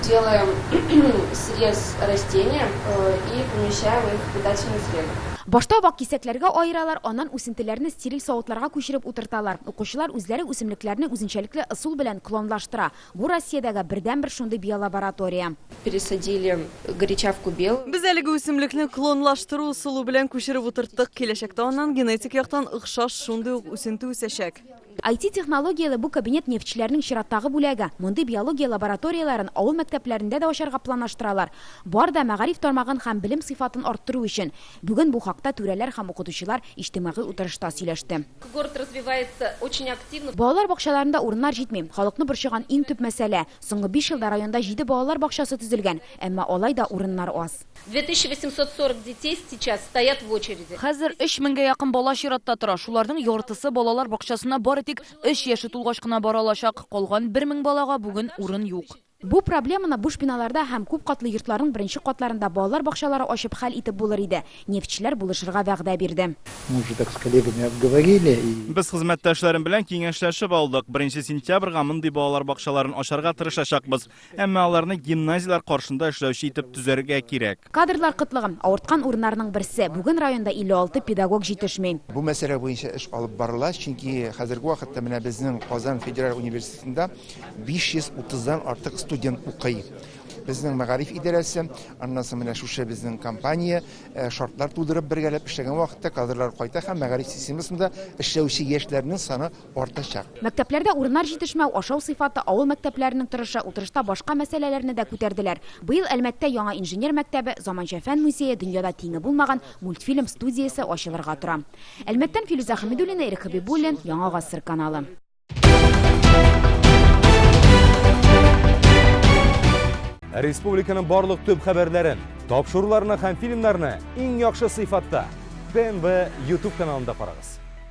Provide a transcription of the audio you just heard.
Делаем срез растения и помещаем их в питательную среду. Башта вак кисәкләргә аералар, аннан үсентеләрне стериль савытларга күчереп утырталар. Укучылар үзләре үсемлекләрне үзенчәлекле ысул белән клонлаштыра. Бу Россиядәге бердәнбер шундый биолаборатория. Пересадили горечавку белую. Без әлеге үсемлекне клонлаштыру ысулы белән күчереп утырттык. Киләчәктә аннан генетик яктан охшаш шундый ук үсенте үсәчәк. IT-технологияле бу кабинет нефтьчеләрнең чираттагы бүләге. Мондый биология лабораторияләрен авыл мәктәпләрендә дә ачарга планлаштыралар. Бар да мәгариф тармагын һәм белем сыйфатын арттыру өчен. Бүген бу хакта түрәләр һәм укытучылар иҗтимагый утырышта сөйләште. Город развивается очень активно. Балалар бакчаларында урыннар җитми. Халыкны борчыган иң төп мәсьәлә. Соңгы биш елда районда җиде балалар бакчасы төзелгән, әмма алай да урыннар аз. 2840 детей сейчас стоят в очереди. Хәзер өч меңгә якын бала чиратта тора. Шуларның яртысы балалар бакчасына бары тик өч яше тулгач кына бара алачак. Калган 1000 балага бүген урын юк. Бу проблеманы буш биналарда һәм күп катлы йортларның беренче катларында балалар бакчалары ачып хәл итеп булыр иде. Нефтьчеләр булышырга вәгъдә бирде. Мы уже так с коллегами обговорили и. Без хезмәттәшләрем белән киңәшләшеп алдык. Беренче сентябрьгә мондый балалар бакчаларын ачарга тырышачакбыз. Әмма аларны гимназияләр каршында эшләүче итеп төзәргә кирәк. Кадрлар кытлыгы, авырткан урыннарның берсе. Бүген районда 56 педагог җитешми. Бу мәсьәлә буенча эш алып барыла, чөнки хәзерге вакытта менә безнең Казан федераль университетында 530 дан артык студент укый. Безнең мәгариф идарәсе, аннан соң менә шушы безнең компания э, шартлар тудырып бергәләп эшләгән вакытта кадрлар кайта һәм мәгариф системасында эшләүче яшьләрнең саны артачак. Мәктәпләрдә урыннар җитешмәү, ашау сыйфаты, авыл мәктәпләренең торышы, утырышта башка мәсьәләләрне дә күтәрделәр. Быел Әлмәттә яңа инженер мәктәбе, заманча фән музее, дөньяда тиңе булмаган мультфильм студиясе ачылырга тора. Әлмәттән Филүзә Хәмидуллина, Ирек Хәбибуллин, Яңа гасыр каналы. Республиканың барлык төп хәбәрләрен, тапшыруларны һәм фильмнарны иң яхшы сыйфатта ТНВ YouTube каналында карагыз.